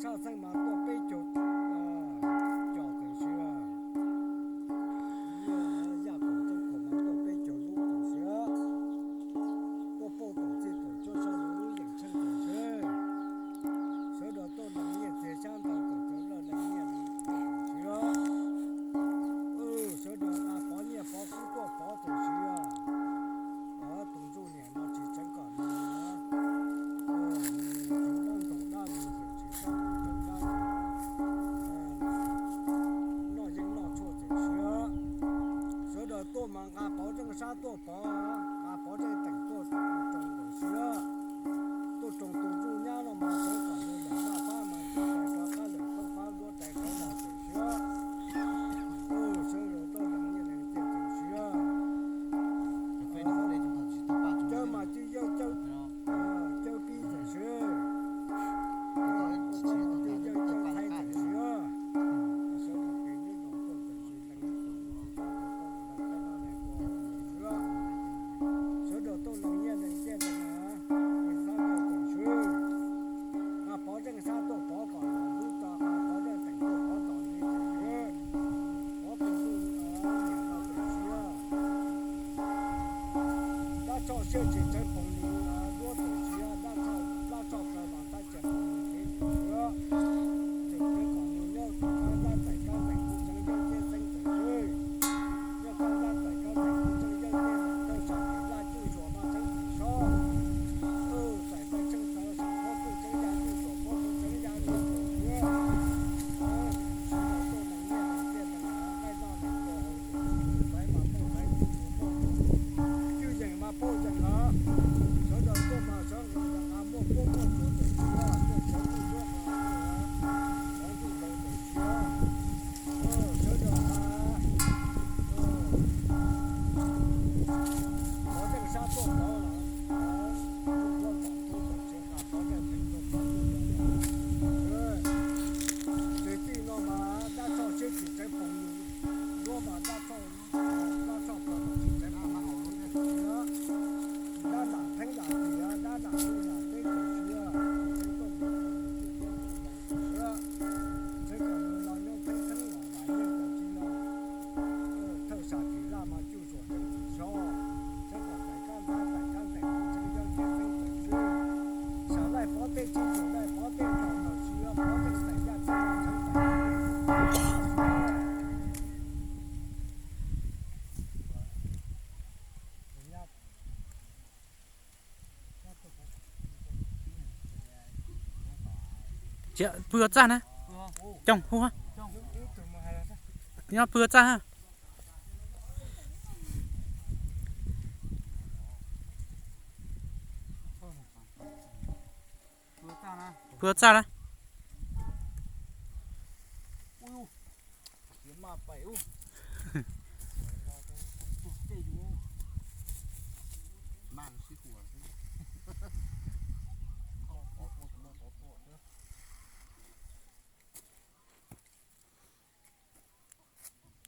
tshaj xeeb mas tuaj peb caug cos tawm siv. Yaj kaum tseej kaum mas tuaj peb caug lub tawm siv. Tuaj pauj kaum txij kaum cuab sab lub yeem tsheej tawm siv. Sawv daws tuaj lees nyiaj txiag xyab ntawv tawm cov laj lees nyiaj tawm siv. Sawv daws nqa pov nyiaj pov kub tuaj pov tawm siv. Tus ntsuj niam no tsis tseev kom nws, tsis dab ntoos dab nws xwm tsis dab ntoos dab noj yeeb noj tshuaj txawm siv. Sawv daws tuaj mas nqa pov zeej sab tuaj pov, nqa pov zeej teem tuaj roos tawm siv. Tuaj roos tus ntsuj nyab no mas tseev kom nws lawm maj pab mas ntsib rais rov qab lawm toob pab duab rais rov los tawm siv. Sawv daws tuaj lees nyiaj lees txiag tawm siv. Cawv mas cwj yeej cawv, cawv pib tawm siv. Cwj yeej cawv thaib tawm siv. Sawv daws qis nyob zoo tuaj tawm siv lees nyiaj lees txiag tawm siv. Sawv daws tuaj lees nyiaj lees txiag tawm siv. Nqa pov zeej sab tuaj pov kom los lub tso, nqa pov zeej teem tuaj pov kom li tawm siv. Pov tus ntsuj niam no tawm siv. Dab tshoj siab tsis tseev poom nws duab tawm siv, dab tshoj, dab tshoj plaws mas tab cia poom nws kev tawm siv. Tseem ceev kom nws nyob txog kab dab txais kab ntees kuj tseev yeeb teb xeeb tawm siv. Nyob kab dab txais kab ntees kuj tseev yeeb teb, thawj sam kev laj cuj suam mas tseev tim sob. Txais tau tsheej txawv sam pob kuj tseev ya cuj suam pob kuj tseev ya cuj suam siab. Sawv daws tuaj lees nyiaj lees txiag lees nqaij noj lees haus, xaiv mas pauj xaiv, pauj mas pauj, cwj yeem mas pauj yeem los. Sawv daws tuaj mas sawv nqa nqa muaj kuab muaj tsuav tawm siv, tuaj sawv kuj suab sawv ntuj laus tawm siv. Sawv daws nqa pov zeej sab tuaj pov los, ntuj laus tawm siv nqa pov zeej teem tuaj pov ntuj laus. Txij no mas dab tshoj siab tsis tseev poom nws duab mas dab tshoj, dab tshoj plaws mas tsis tseev poom nws duab tawm siv. Dab nam theeb nam tim, dab nam tub nam teb tawm siv, tsis tseev poom nws duab tawm siv. Tseev kom nws los nyob theeb theeb los vam yeej tawm siv no. Thawj sam kev laj mas cuj suam tseev tim sob, tseev kom txais kab ntab txais kab ntees kuj tseev yeeb teb xeeb tawm siv. Sam laij pov tej tsis txuam laij pov tej thaum tawm siv, pov tej txais yaj txais tseev txais Pw txaj na, coj hu, nyob pw txaj. Pw txaj na.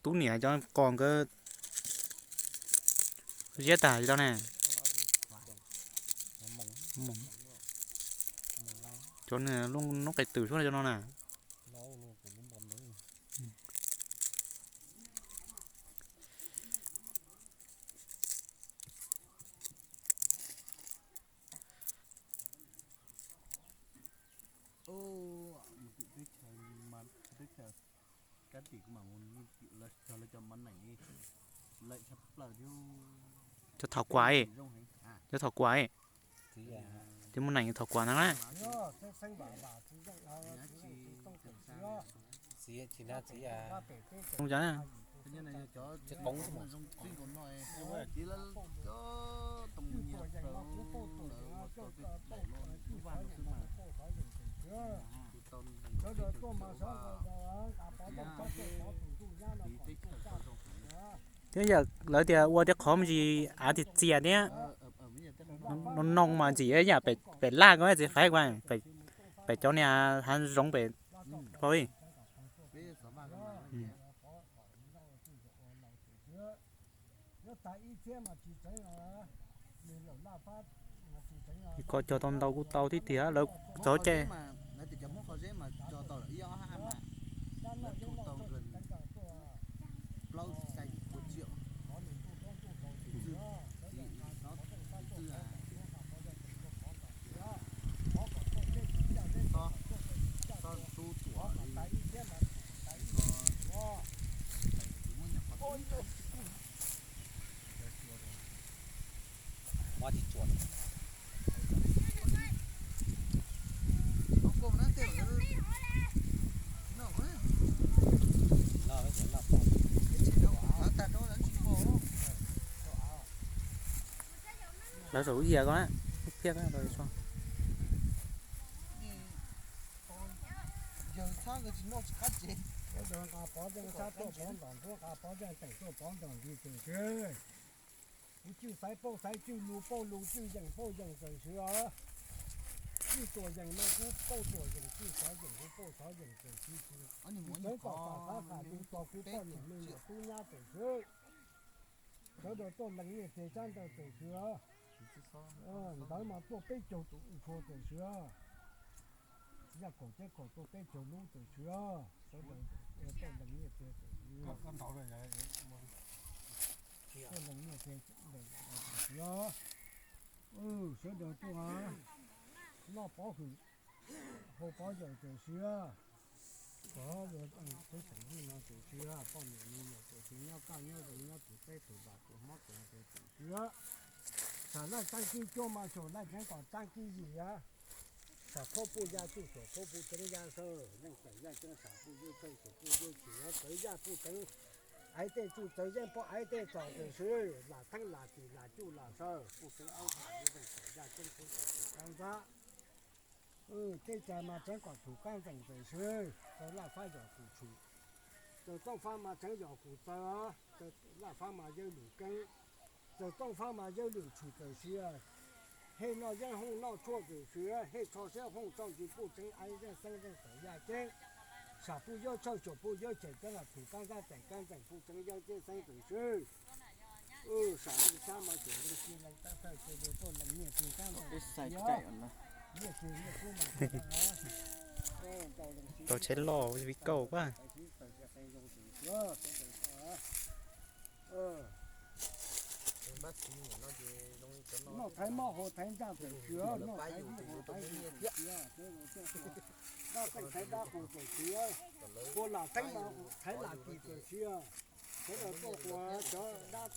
Tub niam cov qos nkawd ziab tag li tau ne. Cov lub noob qes twm suab cov no na. Cov thaum kuam, cov thaum kuam, cov muaj neeg thaum kuam ntag na. Thiab yam lawv tias ua tej qhov me ntsis av txias txias thiab, no no mas ntxim yam pem laj ko txiv faib ko, pem cov niag hav zoov pem ko li. Ko cog tau ntau kuj tau thiab tiag, lawv txog caij Tias cov Hmoob Qhov Zeb mas cog tau lawm ib ob hab mas lawv tsoo tau nqis plaub xya yim pua tsiaj. Tus txiv no, tus txiv xob tub tuam li ko, tsis muaj nyuag qhov tub. Mob tsis tsuas. Lawv saum lub yias ko na, lub phiab ko. Yawg txhob nkawd tsis noj tsis qab tsev. Nqa pov nteeg sab tuaj pov ntom ntuab, nqa pov nteeg teem tuaj pov ntom ntsis txawm swb. Kuv cwj xaiv pauj xaiv cwj lug pauj lug cwj yeem pauj yeem txawm swb os. Cwj tuam yeem no kuv pauj tuam yeem, cwj xov yeem kuv pauj xov yeem txawm swb. Txawv kom pam qab qam lug tos kuv poj niam me nyuam tub nyab txawm swb. Sawv daws tuaj lees nyiaj txiag sab ntawd txawm swb os. Ntawd mas tuaj peb caug tus tshua txawm swb os. Yaj kaum ceb kaum tuaj peb caug lub txawm swb os. Sawv daws tuaj lees nyiaj txiag txawm swb. Tuaj lees nyiaj txiag txawm swb os. Sawv daws tuaj noj pov hwm haus pov yawm txawm swb os. Kov luag tub tseem hwj no txawm swb os, poj niam me nyuam txawm swb, nyob kaj nyob zoo nyob tus teb tus vam tus mob tus nkeeg txawm swb os. Sam laj taab kib cuab mas xyuam laj tseev kom taab kib yim os. Sam khaub puj ya tsuj xyuam khaub puj tseev ya saw, leej txawm yaj ceeb sam puj yawb tshawj xyuam puj yawb tshwm, txawv yaj puj tseev aiv tej tsuj, txawv yeeb poj aiv tej txom txawm swb, lam theeb lam tim lam cuj lam saw puj tseev aub tham leej txawm yaj ceeb txawv txawm txawm qab ntab. Tej cai mas tseev kom txhum qab ntxeem txawm swb, txawv laj fab yog tus tshum. Txawm tooj fab mas tseev yog tus txawv, laj fab mas yawg lwm keeb. Txawm tooj fab mas yawg lwm tshum txawm swb. Hej noj yeeb hooj noj tshuaj txawm swb, hej tsho siab hooj txoj ntsis puj tseev aiv zeej xeeb zeej txawm yaj ceeb. Sam puj yawb tshawj xyuam puj yawb tshwm, txawv lam txhum qab ntab txawm qab ntxeem puj tseev yawg ceeb xeeb txawm swb. Sam leej sab mas xyuam leej txiv leej tab thawj txawv tuaj lees nyiaj txiag sab ntawd. Nyiaj txiag nyiaj kub mas tau tsheb loj vim kauj pab. Noj thaiv mob hauv thaiv ntsaj txawm swb, noj thaiv mob hauv thaiv ntsaj txawm swb, dab qeej thaiv dab qus txawm swb, kua lam theeb mas thaiv lam tim txawm swb. Sawv daws tuaj ua cov dab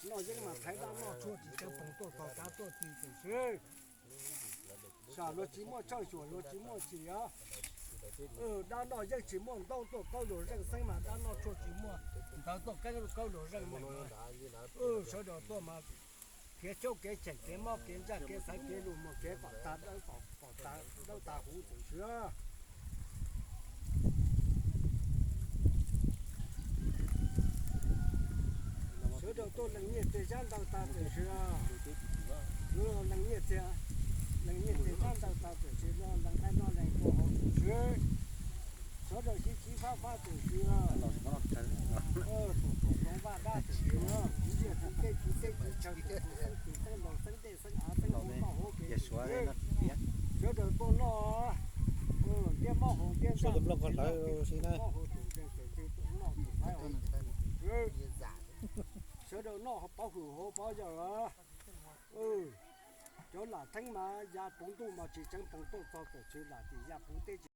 noj yeeb mas thaiv dab noj tshuaj tsis tseev poog tuaj txog kav tuaj tim txawm swb. Sam luag tsis muaj tshawj xyuam luag tsis muaj tsim os. Dab noj yeeb tsis muaj ntaub tuaj kaub luag zeej xeeb mas dab noj tshuaj tsis muaj ntawv tuaj kaub luag zeej meem. Sawv daws tuaj mas kev caub kev cheem kev mob kev ntsaj kev xaiv kev lus mus kev kom tag dawb kom tag dawb tag huv txawm swb. Sawv daws tuaj lees nyiaj txiag sab ntawd tag txawm swb. Lees nyiaj txiag, lees nyiaj txiag sab ntawd tag txawm swb, lees nqaij noj lees kua hauv txawm swb. Sawv daws sib sib fab fab txawm swb. Tus tus toov vaj dab txawm swb, tus yaj tus teb tus teb tus chaw tus tus xeeb tus xeeb laus xeeb dej xeeb av xeeb huv noj huv kev txawm swb. Sawv daws tuaj noj ntiab mob hauv ntiab ntsaj txawm swb, noj tus mob hauv tus nkeeg txawm swb, noj tus faiv hauv tus nkeeg txawm swb. Sawv daws noj pov hwm hauv pov yawm. Cov lam theeb mas ya puv ntuj mas tsis tseev poog tuaj txog txawm swb, lam tim ya puv teb tsis